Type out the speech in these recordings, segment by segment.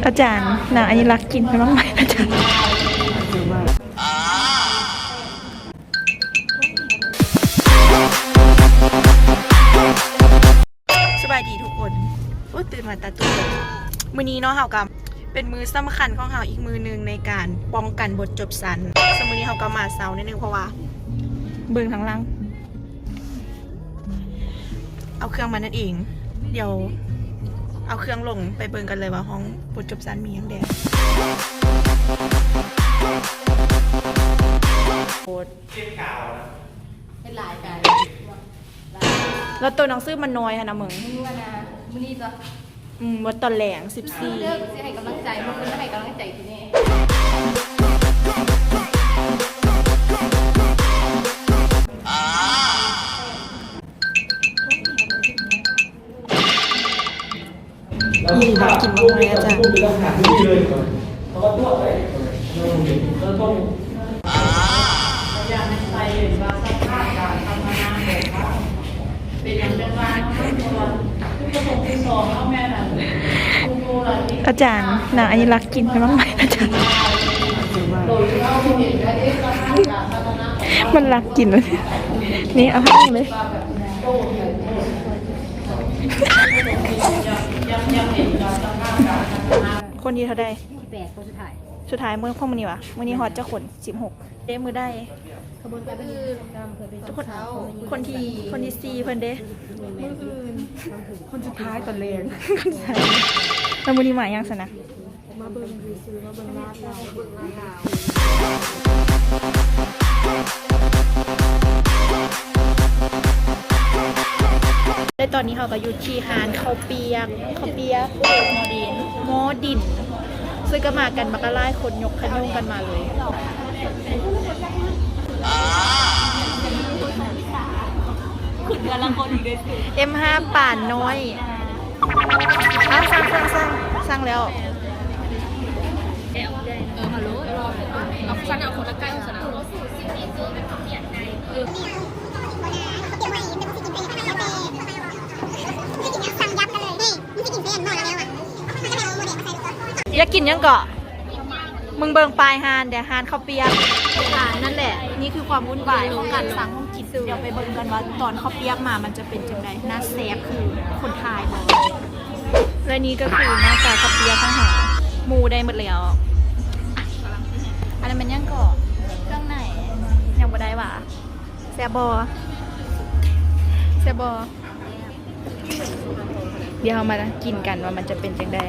ອາຈານ ນາງອັນນີ້ລັກກິນໄປບ້າງໄໝ ອາຈານ? ສະບາຍດີທຸກຄົນ. ໂອ້ຍ ຕື່ນມາຕາຕຸ່ມ. ມື້ນີ້ເນາະ ເຮົາກໍເປັນມື້ສຳຄັນຂອງເຮົາອີກມື້ໜຶ່ງໃນການປ້ອງກັນບົດຈົບຊັ້ນ. ເຊິ່ງມື້ນີ້ເຮົາກໍມາເຊົ້າໜ້ອຍໜຶ່ງ ເພາະວ່າເບິ່ງທາງຫຼັງ ເອົາເຄື່ອງມານັ້ນເອງ. ດຽວເອົາເຄື່ອງລົງໄປເບິ່ງກັນເລີຍວ່າຫ້ອງບົດຈົບຊັ້ນມີຫຍັງແດ່. ໂຄດ ເຮັດກາວນະ ເຮັດຫຼາຍການ ແລ້ວໂຕໜັງສືມັນນ້ອຍຫັ້ນນະມຶງ. ມື້ນະ ມື້ນີ້ຕົວະ ອືມ ວັດຕອນແລງ ສິບສີ່ ເດີ ຊິໃຫ້ກຳລັງໃຈ ມື້ອື່ນໃຫ້ກຳລັງໃຈທີ່ນີ້. ອີ່ ໜ້າກິນມາກເລີຍອາຈານ. ອາຈານ ນາງອັນນີ້ລັກກິນໄປບ້າງໄໝ ອາຈານ? ມັນລັກກິນເລີຍ ນີ້ເອົາໃຫ້ເລີຍ. ຄົນທີເທົ່າໃດ? ທີແປດ ຄົນສຸດທ້າຍ. ສຸດທ້າຍມື້ຂອງມື້ນີ້ຫວາ? ມື້ນີ້ຮອດຈັກຄົນ? ສິບຫົກ ເດ້. ມື້ໃດ? ຂະບວນການ ຄົນ ຄົນທີ ຄົນທີສີ່ເພິ່ນເດ້. ມື້ອື່ນ ຄົນສຸດທ້າຍຕອນແລງ. ແລ້ວມື້ນີ້ມາຫຍັງຊັ້ນນະ? ມາເບິ່ງຊື່ໆ ມາເບິ່ງລາດລາວ. ແລະຕອນນີ້ເຮົາກໍຢູ່ທີ່ຮ້ານເຂົ້າປຽກ ເຂົ້າປຽກໝໍ້ດິນ ໝໍ້ດິນ ເຊິ່ງກໍມາກັນບັກຫຼາຍຄົນ ຍົກຂະໂຍງກັນມາເລີຍ. ເອັມຫ້າ ປານນ້ອຍ. ອ້າວ ສັ່ງ ສັ່ງ ສັ່ງ ສັ່ງແລ້ວ. ເອີ ພະໂລ້ ເອົາຊັ້ນ ເອົາຄົນລະໄກ່ຊັ້ນນະ. ຢາກກິນຫຍັງເກາະ? ມຶງເບິ່ງປ້າຍຮ້ານແດ່ ຮ້ານເຂົ້າປຽກ. ອ່າ ນັ້ນແຫຼະ ນີ້ຄືຄວາມວຸ້ນວາຍຂອງການສ້າງຫ້ອງກິນ. ດຽວໄປເບິ່ງກັນວ່າຕອນເຂົ້າປຽກມາມັນຈະເປັນຈັ່ງໃດ ໜ້າແຊບຄືຄົນຖ່າຍບໍ່? ແລະນີ້ກໍຄືໜ້າຕາເຂົ້າປຽກຂອງເຮົາ ໝູ່ໄດ້ໝົດແລ້ວ. ອັນນັ້ນແມ່ນຫຍັງເກາະ? ເຄື່ອງໃນ ຍັງບໍ່ໄດ້ຫວາ? ແຊບບໍ່? ແຊບບໍ່? ດຽວເຮົາມາກິນກັນວ່າມັນຈະເປັນຈັ່ງໃດ.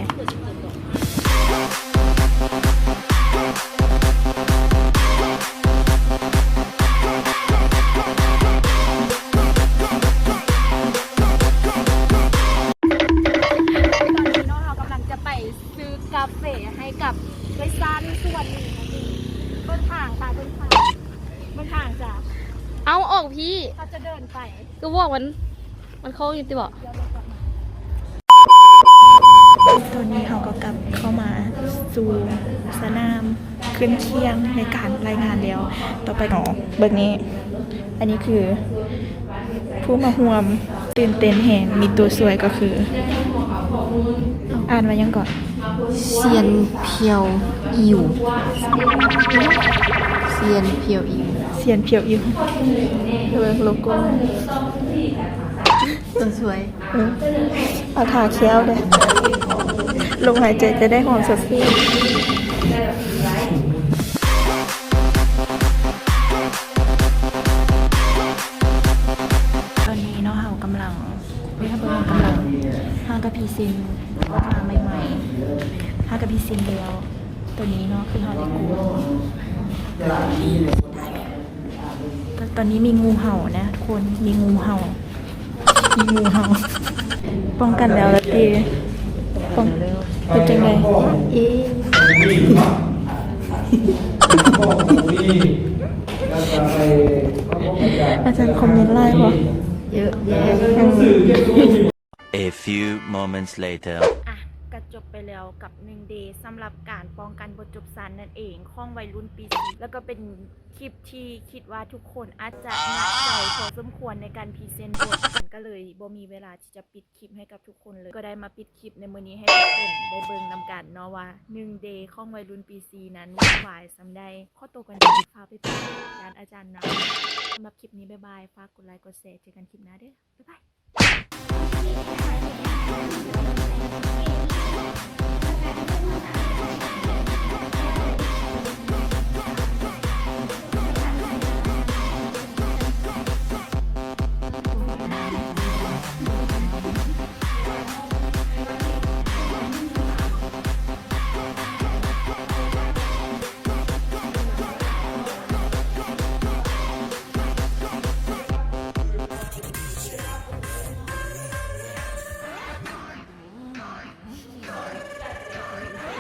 ຕອນນີ້ເນາະ ເຮົາກຳລັງຈະໄປຊື້ກາເຟໃຫ້ກັບເອື້ອຍຊານສ່ວນໜຶ່ງ. ເບິ່ງທາງ ຕາເບິ່ງທາງ ເບິ່ງທາງຈ້າ. ເອົາ ອອກພີ້ ເຮົາຈະເດີນໄປ ຄືບອກມັນ ມັນໂຄ້ງຢູ່ຕິບໍ? ຕອນນີ້ເຮົາກໍກັບເຂົ້າມາສູ່ສະໜາມຂຶ້ນຄຽງໃນການລາຍງານແລ້ວ. ຕໍ່ໄປເນາະ ເບິ່ງນີ້ ອັນນີ້ຄືຜູ້ມາຮ່ວມ ຕື່ນເຕັ້ນແຮງ ມີຕົວຊ່ວຍກໍຄື ອ່ານວ່າຫຍັງເກາະ? ຊຽນພຽວອິວ ຊຽນພຽວອິວ ຊຽນພຽວອິວ. ເບິ່ງໂລໂກ້ ຕົວຊ່ວຍ ເອີ ເອົາທາແຂ້ວເດີ້ ລົມຫາຍໃຈຈະໄດ້ຫອມສົດຊື່ນ. ຕອນນີ້ເນາະ ເຮົາກຳລັງ ເອີ ເຮົາກຳລັງ ຫາກະພຣີເຊັນ ມາໃໝ່ໆ ຫາກະພຣີເຊັນແລ້ວ. ຕອນນີ້ເນາະ ຄືເຮົາໄດ້ກູ້ ຕອນນີ້ມີງູເຫົ່ານະທຸກຄົນ ມີງູເຫົ່າ ມີງູເຫົ່າ. ປ້ອງກັນແລ້ວລະຕິ ປ້ອງ ເປັນຈັ່ງໃດ? ເອ ອາຈານຄອມເມັນຫຼາຍບໍ່? ເຍອະແຍະ. ອືມ. A few moments later. ອ່ະ ກໍຈົບໄປແລ້ວ ກ່ຽວກັບໜຶ່ງເດສຳລັບການປ້ອງກັນບົດຈົບຊັ້ນນັ້ນເອງ ຂອງໄວລຸ້ນປີສີ່ ແລ້ວກໍເປັນຄລິບທີ່ຄິດວ່າທຸກຄົນອາດຈະໜັກໃຈພໍສົມຄວນໃນການພຣີເຊັນບົດ ກໍເລີຍບໍ່ມີເວລາທີ່ຈະປິດຄລິບໃຫ້ກັບທຸກຄົນເລີຍ ກໍໄດ້ມາປິດຄລິບໃນມື້ນີ້ໃຫ້ທຸກຄົນໄດ້ເບິ່ງນຳກັນເນາະວ່າໜຶ່ງເດຂອງໄວລຸ້ນປີສີ່ນັ້ນວຸ່ນວາຍສ່ຳໃດ. ຂໍຕົວກ່ອນເດີ ຟ້າວໄປເບິ່ງດ້ານອາຈານນຳ. ສຳລັບຄລິບນີ້ ບາຍບາຍ ຝາກກົດໄລກົດແຊ ເຈີກັນຄລິບໜ້າເດີ ບາຍບາຍ.